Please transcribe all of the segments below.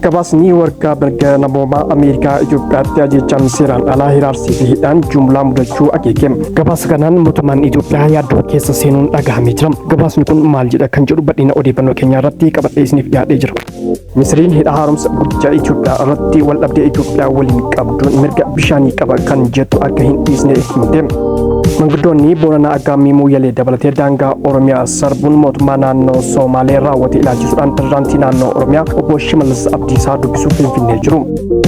Gabaasni warqaa mirga namoomaa Ameerikaa Itoophiyaatti ajjeechaan seeraan alaa hiraarsii fi hidhaan jumlaa mudachuu akeeke. Gabaasa kanaan mootummaan Itoophiyaa yaaddoo keessa seenuun dhagahamee jira. Gabaasni kun maal jedha kan jedhu bal'ina odeeffannoo keenyaa irratti qabadhee isiniif dhiyaadhee jira. Misiriin hidha haaromsa guddicha Itoophiyaa irratti waldhabdee Itoophiyaa waliin qabduun mirga bishaanii qaba kan jettu akka hin dhiisne himte. Manguddoonni Booranaa Aggaammii Mooyyalee dabalatee daangaa Oromiyaa sarbuun mootummaa naannoo Somaalee raawwate ilaalchisuudhaan pirezidaantii naannoo Oromiyaa obbo Shimallis Abdiisaa dubbisuuf Finfinnee jiru.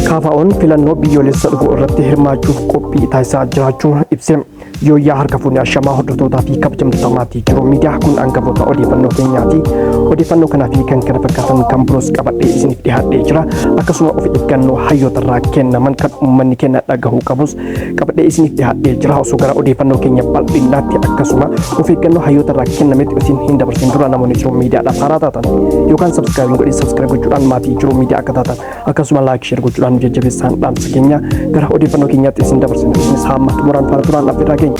KFO'n filannoo biyyoolessa dhufu irratti hirmaachuuf qophii taasisaa jiraachuu ibse. Yooyyaa harka fuunee ashamaa hordoftootaa fi kabajamtoota maatii jiru miidiyaa kun hangafoota odeeffannoo keenyaati. Odeeffannoo kanaa fi kan kana fakkaatan kan biroos qabadhee isiniif dhiyaadhee jira. Akkasuma of eeggannoo hayyootarraa kennaman kan uummanni keenya dhagahuu qabus qabadhee isiniif dhiyaadhee jira. Osoo gara odeeffannoo keenya bal'inaatti akkasuma of eeggannoo hayyootarraa kennametti isin hin dabarsin dura namoonni jiru miidiyaadhaaf haaraa taatan yookaan subscribe godhin subscribe gochuudhaan maatii jiru miidiyaa akka taatan akkasuma like share gochuudhaan nu jajjabeessaan dhaamsa keenya gara odeeffannoo keenyaatti isin dabarsina. Isinis hamma xumuraan faana turaan affeerraa keenya.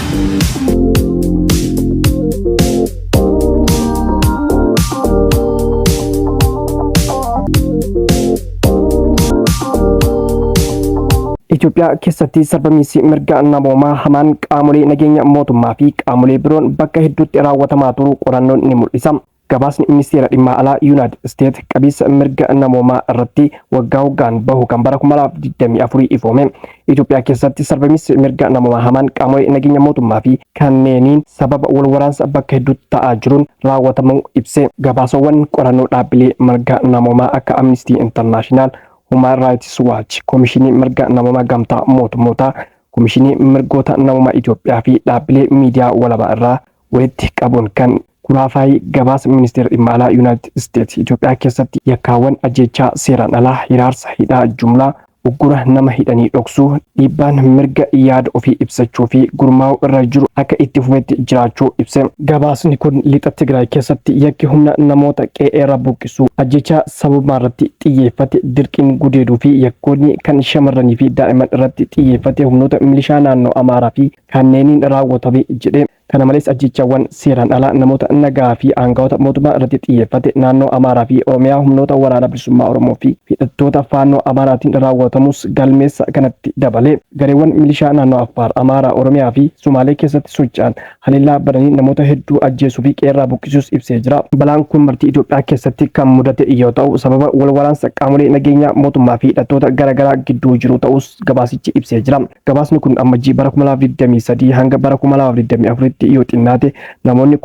Itoophiyaa keessatti sarbamiinsi mirga namoomaa hamaan qaamolee nageenya mootummaa fi qaamolee biroon bakka hedduutti raawwatamaa turuu qorannoon ni mul'isa. Gabaasni Ministeera Dhimma Alaa Yuunaayitid Isteet qabiinsa mirga namoomaa irratti waggaa waggaan bahu kan bara 2024 ifoome. Itoophiyaa keessatti sarbamiinsi mirga namoomaa hamaan qaamolee nageenya mootummaa fi kanneeniin sababa wal waraansa bakka hedduutti ta'aa jiruun raawwatamuu ibse. Gabaasawwan qorannoo dhaabbilee mirga namoomaa akka Amnesty International, Human Rights Watch, Komishinii Mirga Namoomaa Gamtaa Mootummootaa, Komishinii Mirgoota Namoomaa Itoophiyaa fi dhaabbilee miidiyaa walabaa irraa walitti qabuun kan Kuraafaayii gabaasa Ministeera Dhimma Alaa Yuunaayitid Isteets Itoophiyaa keessatti yakkaawwan ajjeechaa seeraan alaa, hiraarsa, hidhaa jumlaa, uggura nama hidhanii dhoksuu, dhiibbaan mirga yaada ofii ibsachuu fi gurmaa'uu irra jiru akka itti fufetti jiraachuu ibse. Gabaasni kun lixa Tigraay keessatti yakki humna namoota qe'eerra buqqisuu, ajjeechaa sabummaa irratti xiyyeeffate, dirqiin gudeeduu fi yakkoonni kan shamarranii fi daa'imman irratti xiyyeeffate humnoota milishaa naannoo Amaaraa fi kanneeniin raawwatame jedhe. Kana malees ajjeechaawwan seeraan alaa namoota nagaa fi aanga'oota mootummaa irratti xiyyeeffate naannoo Amaaraa fi Oromiyaa humnoota Waraana Bilisummaa Oromoo fi hidhattoota Faannoo Amaaraatiin raawwatamus galmeessa kanatti dabale. Gareewwan milishaa naannoo Affaar, Amaaraa, Oromiyaa fi Sumaalee keessatti socho'an haleellaa bananii namoota hedduu ajjeesuu fi qe'eerraa buqqisuus ibsee jira. Balaan kun marti Itoophiyaa keessatti kan mudate yoo ta'u, sababa wal waraansa qaamolee nageenyaa mootummaa fi hidhattoota garaagaraa gidduu jiru ta'uus gabaasichi ibsee jira. Gabaasni kun Ammajjii bara 2023 hanga bara 2024tti yoo xinnaate namoonni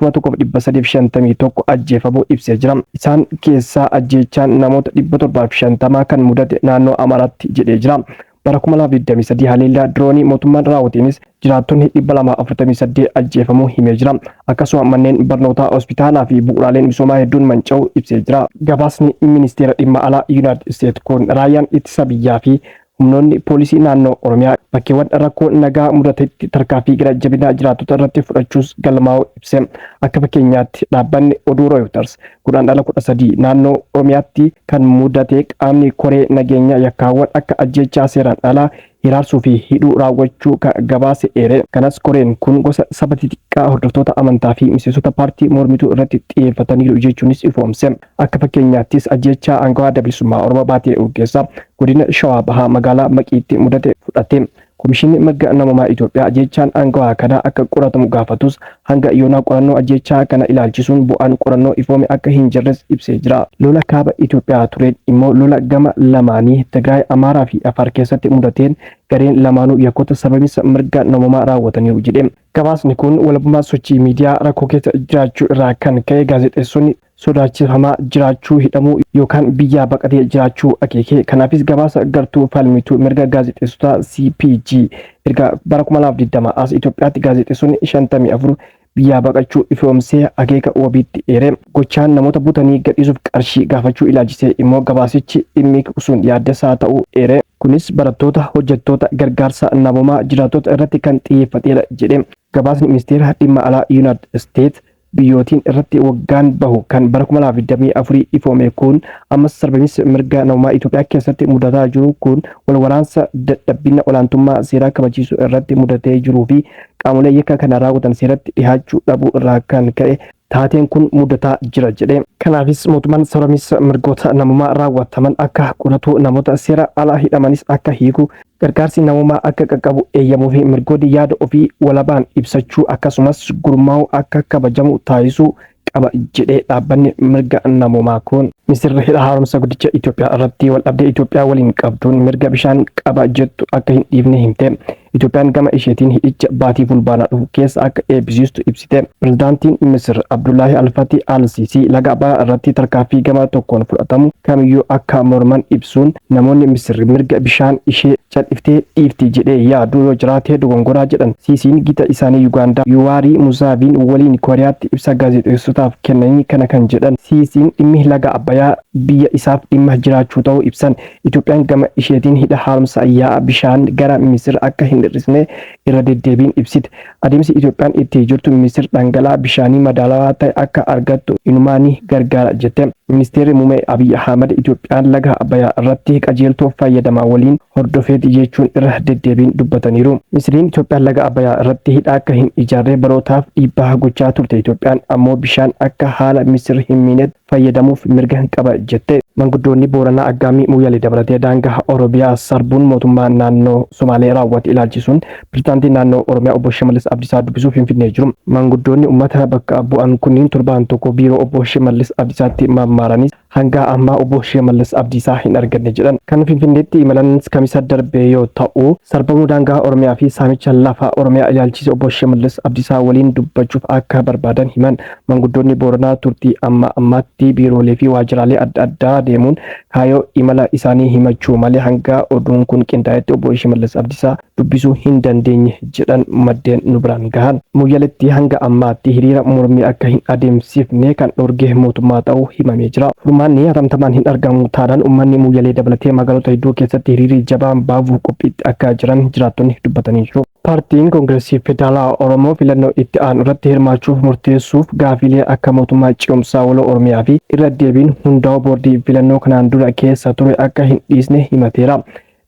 1351 ajjeefamuu ibsee jira. Isaan keessaa ajjeechaan namoota 750 kan mudate naannoo Amaaraatti jedhee jira. Bara 2023 haleellaa diroonii mootummaan raawwateenis jiraattonni 248 ajjeefamuu himee jira. Akkasuma manneen barnootaa, hospitaalaa fi bu'uuraaleen misoomaa hedduun manca'uu ibsee jira. Gabaasni Ministeera Dhimma Alaa Yuunaayitid Isteet kun raayyaan ittisa biyyaa fi Humnoonni poolisii naannoo Oromiyaa bakkeewwan rakkoo nagaa mudatetti tarkaanfii gara jabinaa jiraattota irratti fudhachuus galmaa'uu ibse. Akka fakkeenyaatti dhaabbanni oduu Reuters Guraandhala 13 naannoo Oromiyaatti kan mudate qaamni koree nageenyaa yakkaawwan akka ajjeechaa seeraan alaa, hiraarsuu fi hidhuu raawwachuu ka gabaase eere. Kanas koreen kun gosa saba xixiqqaa, hordoftoota amantaa fi miseensota paartii mormituu irratti xiyyeeffataniiru jechuunis ifoomse. Akka fakkeenyaattis ajjeechaa aangawaa Adda Bilisummaa Oromoo Baatee Urgeessaa godina Shawaa Bahaa magaalaa Maqiitti mudate fudhate. Komishinni Mirga Namoomaa Itoophiyaa ajjeechaan aangawaa kanaa akka qoratamu gaafatus hanga yoonaa qorannoo ajjeechaa kana ilaalchisuun bu'aan qorannoo ifoome akka hin jirres ibsee jira. Lola Kaaba Itoophiyaa tureen immoo lola gama lamaanii Tigraay, Amaaraa fi Afaar keessatti mudateen gareen lamaanuu yakkoota sarbamiinsa mirga namoomaa raawwataniiru jedhe. Gabaasni kun walabummaa sochii miidiyaa rakkoo keessa jiraachuu irraa kan ka'e gaazexeessonni sodaachifamaa jiraachuu, hidhamuu yookaan biyyaa baqatee jiraachuu akeeke. Kanaafis gabaasa gartuu falmituu mirga gaazexeessotaa CPG erga bara 2020 as Itoophiyaatti gaazexeessonni 54 biyyaa baqachuu ifoomsee akeeka wabiitti eere. Gochaan namoota butanii gadhiisuuf qarshii gaafachuu ilaalchisee immoo gabaasichi dhimmi sun yaaddessaa ta'uu eere. Kunis barattoota, hojjettoota gargaarsa namoomaa, jiraattota irratti kan xiyyeeffateedha jedhe. Gabaasni Ministeera Dhimma Alaa Yuunaayitid Isteet biyyootiin irratti waggaan bahu kan bara 2024 ifoome kun ammas sarbamiinsi mirga namummaa Itoophiyaa keessatti mudataa jiru kun wal waraansa dadhabbina olaantummaa seeraa kabachiisuu irratti mudatee jiruu fi qaamolee yakka kana raawwatan seeratti dhihaachuu dhabuu irraa kan ka'e taateen kun mudataa jira jedhe. Kanaafis mootummaan sarbamiinsa mirgoota namummaa raawwataman akka qoratu, namoota seera ala hidhamanis akka hiiku, gargaarsi namummaa akka qaqqabu eeyyamuu fi mirgoonni yaada ofii walabaan ibsachuu akkasumas gurmaa'uu akka kabajamu taasisuu qaba jedhee dhaabbanni mirga namoomaa kun. Misirri hidha haaromsa guddicha Itoophiyaa irratti waldhabdee Itoophiyaa waliin qabduun mirga bishaan qaba jettu akka hin dhiifne himte. Itoophiyaan gama isheetiin hidhicha baatii Fulbaanaa dhufu keessa akka eebbisiistu ibsite. Pirezidaantiin Misir Abdullaahi Alfati Al-Siisii laga Abbayaa irratti tarkaanfii gama tokkoon fudhatamu kamiyyuu akka morman ibsuun namoonni Misir mirga bishaan ishee cal'iftee dhiifti jedhee yaadu yoo jiraate dogongoraa jedhan. Siisiin gita isaanii Yugaandaa Yuwaarii Musaaviin waliin Kooriyaatti ibsa gaazexeessotaaf kennaniin kana kan jedhan. Siisiin dhimmi laga Abbayaa biyya isaaf dhimma jiraachuu ta'uu ibsan. Itoophiyaan gama isheetiin hidha haaromsa yaa'a bishaan gara Misir akka hin hir'isne irra deddeebiin ibsite. Adeemsi Itoophiyaan itti jirtu Misir dhangala'aa bishaanii madaalawaa ta'e akka argattu inumaa ni gargaara jette. Ministeerri Muummee Abiy Ahimad Itoophiyaan laga Abbayaa irratti qajeeltoo fayyadamaa waliin hordofeeti jechuun irra deddeebiin dubbataniiru. Misiriin Itoophiyaan laga Abbayaa irratti hidha akka hin ijaarre barootaaf dhiibbaa gochaa turte. Itoophiyaan ammoo bishaan akka haala Misir hin miinetti fayyadamuuf mirga qaba jette. Manguddoonni Booranaa aggaammii Mooyyalee dabalatee daangaa Oromiyaa sarbuun mootummaa naannoo Somaalee raawwate ilaalchisuun Pirezidaantii naannoo Oromiyaa obbo Shimallis Abdiisaa dubbisuuf Finfinnee jiru. Manguddoonni uummata bakka bu'an kunniin torbaan tokko biiroo obbo Shimallis Abdiisaatti marmaaranis hanga ammaa obbo Shimallis Abdiisaa hin arganne jedhan. Kan Finfinneetti imalan Kamisa darbe yoo ta'u, sarbamuu daangaa Oromiyaa fi saamicha lafa Oromiyaa ilaalchise obbo Shimallis Abdiisaa waliin dubbachuuf akka barbaadan himan. Manguddoonni Booranaa turtii amma ammaatti biiroolee fi waajjiraalee adda addaa deemuun kaayoo imala isaanii himachuu malee hanga oduun kun qindaa'etti obbo Shimallis Abdiisaa dubbisuu hin dandeenye jedhan maddeen nu biraan gahan. Mooyyaletti hanga ammaatti hiriira mormii akka hin adeemsifne kan dhorge mootummaa ta'uu himamee jira. Furmaanni hatamtamaan hin argamu taanaan uummanni Mooyyalee dabalatee magaalota hedduu keessatti hiriirri jabaan baavuuf qophiitti akka jiran jiraattonni dubbatanii jiru. Paartiin Koongireesii Federaalawaa Oromoo filannoo itti aanu irratti hirmaachuuf murteessuuf gaafiilee akka mootummaa ce'umsaa waloo Oromiyaa fi irra deebiin hundaa'uu boordii filannoo kanaan dura keessa ture akka hin dhiisne himateera.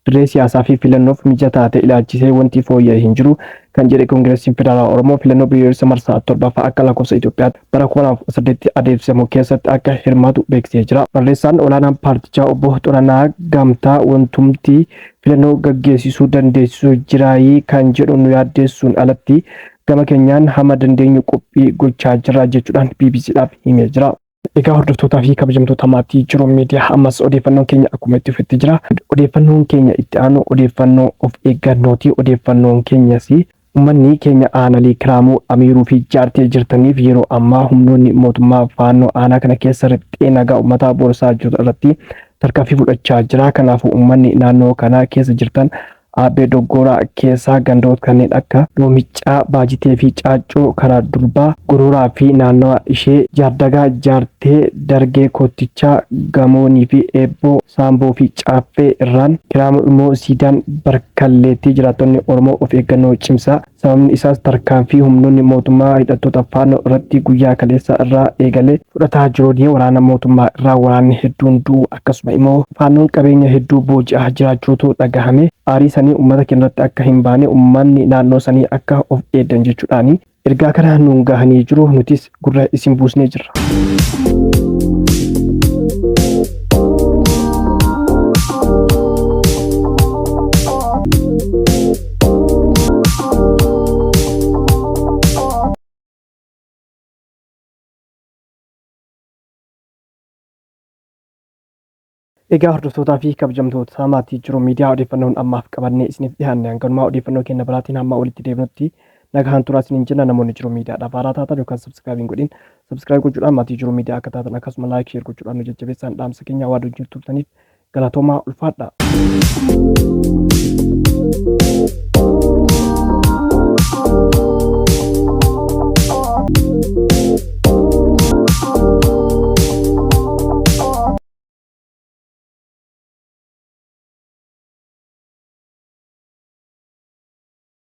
Dirree siyaasaa fi filannoof mijataa ta'e ilaalchisee wanti fooyya'e hin jiru kan jedhe Koongireesiin Federaalawaa Oromoo filannoo biyyoolessa marsaa torbaffaa akka lakkoofsa Itoophiyaatti bara 2018 adeemsifamu keessatti akka hirmaatu beeksisee jira. Barreessaan olaanaan paartichaa obbo Xuranaa Gamtaa wantumti filannoo gaggeessisuu dandeessisu jiraayii kan jedhu nu yaaddeessuun alatti gama keenyaan hamma dandeenyu qophii gochaa jirra jechuudhaan BBCdhaaf himee jira. Egaa hordoftootaa fi kabajamtoota maatii Jiruu Miidiyaa ammas odeeffannoon keenya akkuma itti fufetti jira. Odeeffannoon keenya itti aanu odeeffannoo of eeggannooti. Odeeffannoon keenyas uummanni keenya aanalee Kiraamuu, Amiiruu fi Jaartee jirtaniif yeroo ammaa humnoonni mootummaa Faannoo aanaa kana keessa riphxee nagaa uummataa boorsaa jiru irratti tarkaanfii fudhachaa jira. Kanaafuu uummanni naannoo kanaa keessa jirtan Aabbee Doggooraa keessaa gandoota kanneen akka Loomiccaa, Baajitee fi Caaccoo, Karaa Durbaa, Gororaa fi naannawa ishee, Jaardagaa, Jaartee, Dargee Kottichaa, Gamoonii fi Eebboo, Saamboo fi Caaffee irraan, Kiraamuu immoo Siidaan Barkalleetti jiraattonni Oromoo of eeggannoo cimsaa. Sababni isaas tarkaanfii humnoonni mootummaa hidhattoota Faannoo irratti guyyaa kaleessaa irraa eegalee fudhataa jiruun waraana mootummaa irraa waraanni hedduun du'uu akkasuma immoo Faannoon qabeenya hedduu booji'aa jiraachuutu dhagahame. Aarii sanii uummata keenyarratti akka hin baane uummanni naannoo sanii akka of eeddan jechuudhaani ergaa kana nuun gahanii jiru nutis gurra isin buusnee jirra. Egaa hordoftootaa fi kabajamtoota maatii Jiruu Miidiyaa odeeffannoon ammaaf qabannee isiniif dhiyaanne hanganumaa odeeffannoo keenya biraatiin hamma walitti deebinutti nagahaan turaa isiniin jenna. Namoonni Jiruu Miidiyaadhaaf haaraa taatan yookaan subscribe hin godhin subscribe gochuudhaan maatii Jiruu Miidiyaa akka taatan akkasuma like share gochuudhaan nu jajjabeessaan dhaamsa keenya waan wajjin turtaniif galatoomaa ulfaadha.